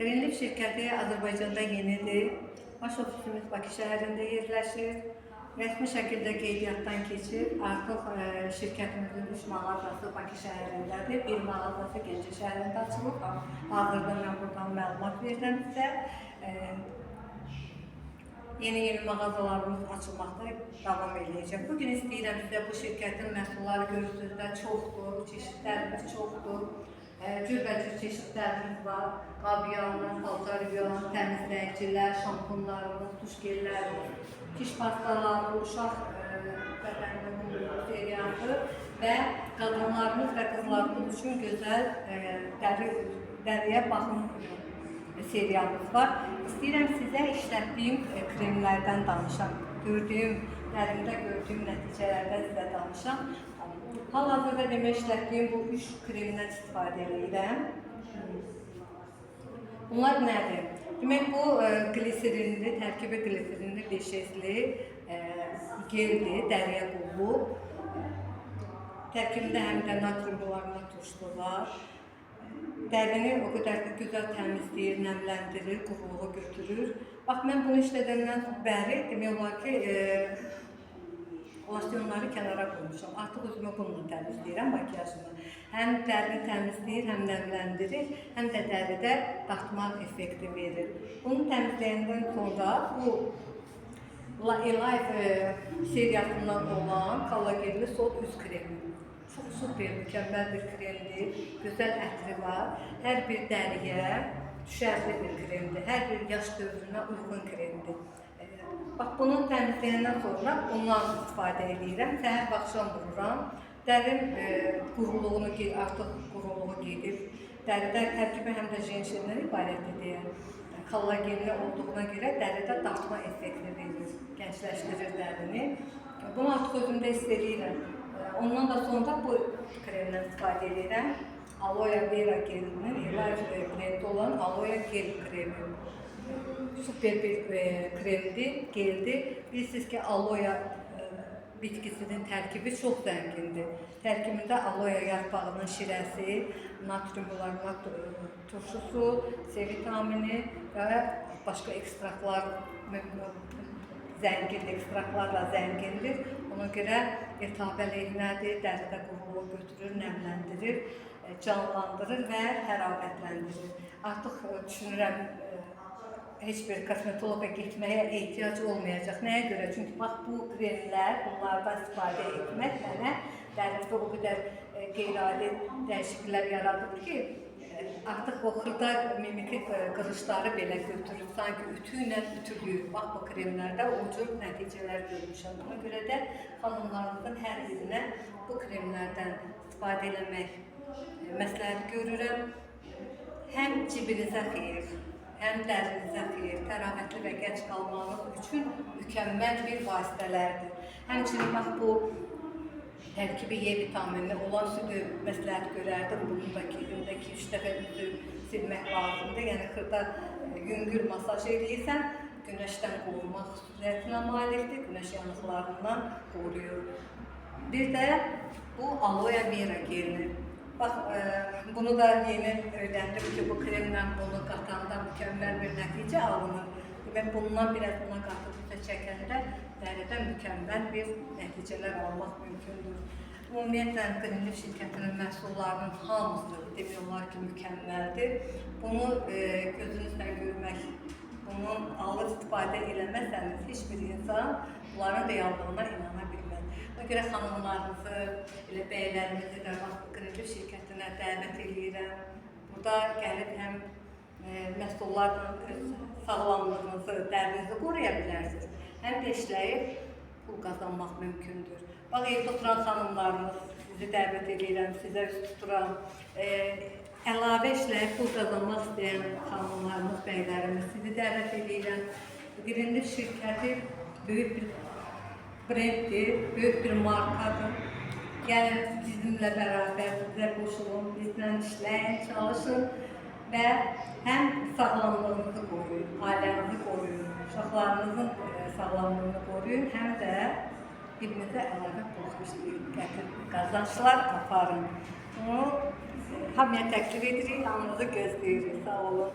Greenleaf şirkəti Azərbaycanda yenidir. Baş ofisimiz Bakı şəhərində yerləşir. Rəsmi şəkildə qeydiyyatdan keçib. Artıq şirkətimizin 3 mağazası Bakı şəhərindədir. Bir mağazası Gəncə şəhərində açılıb. Hazırda mən buradan məlumat verirəm sizə. Yeni-yeni mağazalarımız açılmaqda davam eləyəcək. Bu gün istəyirəm sizə bu şirkətin məhsulları görürsünüz də çoxdur, çeşidlərimiz çoxdur. Cürbəcür çeşidlərimiz var. Qab yağımız, paltar yağımız, təmizləyicilər, şampunlarımız, duş gellərimiz, diş pastaları, uşaq bədəninə qulluq seriyası və qadınlarımız və qızlarımız üçün gözəl dəriyə baxım seriyamız var. İstəyirəm sizə işlətdiyim kremlərdən danışam. Gördüyüm, dərimdə gördüyüm nəticələrdən sizə danışam. Hal-hazırda demək işlətdiyim bu 3 kremdən istifadə edirəm. Bunlar nədir? Demək bu qliserinli, tərkibi qliserinli bir şezli geldir, dəriyə qulluq. Tərkibində həm də natrium qlorat turşu var. Dərini o qədər gözəl təmizləyir, nəmləndirir, quruluğu götürür. Bax, mən bunu işlədəndən bəri demək olar ki, losyonları kənara qoymuşam. Artıq özümü bununla təmizləyirəm makiyajımı. Həm dərini təmizləyir, həm nəmləndirir, həm də dəridə dartma effekti verir. Bunu təmizləyəndən sonra bu Elife seriyasından olan kollagenli sol üz kremi. Çox super, mükəmməl bir kremdir. Gözəl ətri var. Hər bir dəriyə düşərli bir kremdir. Hər bir yaş dövrünə uyğun kremdir. Bax, bunu təmizləyəndən sonra bundan istifadə edirəm. Səhər və axşam vururam. Dərim quruluğunu, artıq quruluğu gedib. Dəridə tərkibi həm də jenşendən ibarətdir deyə kollagenli olduğuna görə dəridə dartma effekti verir, gəncləşdirir dərini. Bunu artıq özümdə hiss edirəm. Ondan da sonra bu kremdən istifadə edirəm. Aloe Vera gelinin Elife brendi olan Aloe Gel kremi. Super bir kremdir, geldir. Bilirsiniz ki, aloe bitkisinin tərkibi çox zəngindir. Tərkibində aloe yarpağının şirəsi, natrium qlorat turşusu, C vitamini və başqa ekstraktlar, zəngin ekstraktlarla zəngindir. Ona görə iltihab əleyhinədir, dəridə quruluğu götürür, nəmləndirir, canlandırır və hərarətləndirir. Artıq düşünürəm, heç bir kosmetoloqa getməyə ehtiyac olmayacaq. Nəyə görə? Çünki bax bu kremlər, bunlardan istifadə etmək mənə dərimdə o qədər qeyri-adi dəyişikliklər yaradıb ki, artıq o xırda mimiki qırışları belə götürür, sanki ütü ilə ütülüyür. Bax bu kremlərdə o cür nəticələr görmüşəm. Ona görə də xanımlarımızın hər birinə bu kremlərdən istifadə eləmək məsləhət görürəm. Həm cibinizə xeyir, həm dərinizə xeyir, təravətli və gənc qalmağınız üçün mükəmməl bir vasitələrdir. Həmçinin bax bu tərkibi E vitaminli olan südü məsləhət görərdim. Bunu da ki, gündə 2-3 dəfə üzü silmək lazımdır. Yəni xırda yüngül masaj eləyirsən, günəşdən qorumaq xüsusiyyətinə malikdir, günəş yanıqlarından qoruyur. Bir də bu Aloe Vera gelini. Bax, bunu da yeni öyrəndim ki, bu kremlə bunu qatanda mükəmməl bir nəticə alınır. Demək, bundan biraz buna qatıb üzə çəkəndə dəridə mükəmməl bir nəticələr almaq mümkündür. Ümumiyyətlə, Greenleaf şirkətinin məhsullarının hamısı demək olar ki, mükəmməldir. Bunu gözünüzlə görmək, bunu alıb istifadə eləməsəniz, heç bir insan bunların reallığına inana bilməz. Ona görə xanımlarımızı, elə bəylərimizi də bax Greenleaf şirkətinə dəvət eləyirəm. Burada gəlib həm məhsullarla öz sağlamlığınızı, dərinizi qoruya bilərsiniz. Həm də işləyib pul qazanmaq mümkündür. Bax, evdə oturan xanımlarımız, sizi dəvət eləyirəm, sizə üz tuturam. Əlavə işləyib pul qazanmaq istəyən xanımlarımız, bəylərimiz, sizi dəvət eləyirəm. Greenleaf şirkəti böyük bir brenddir, böyük bir markadır. Gəlin bizimlə bərabər bizə qoşulun, bizlə işləyin, çalışın və həm sağlamlığınızı qoruyun, ailənizi qoruyun, uşaqlarınızın sağlamlığını qoruyun, həm də evinizə əlavə pul xərcləyin, gətirin, qazanclar aparın. Bunu hamıya təklif edirik, hamınızı gözləyirik. Sağ olun.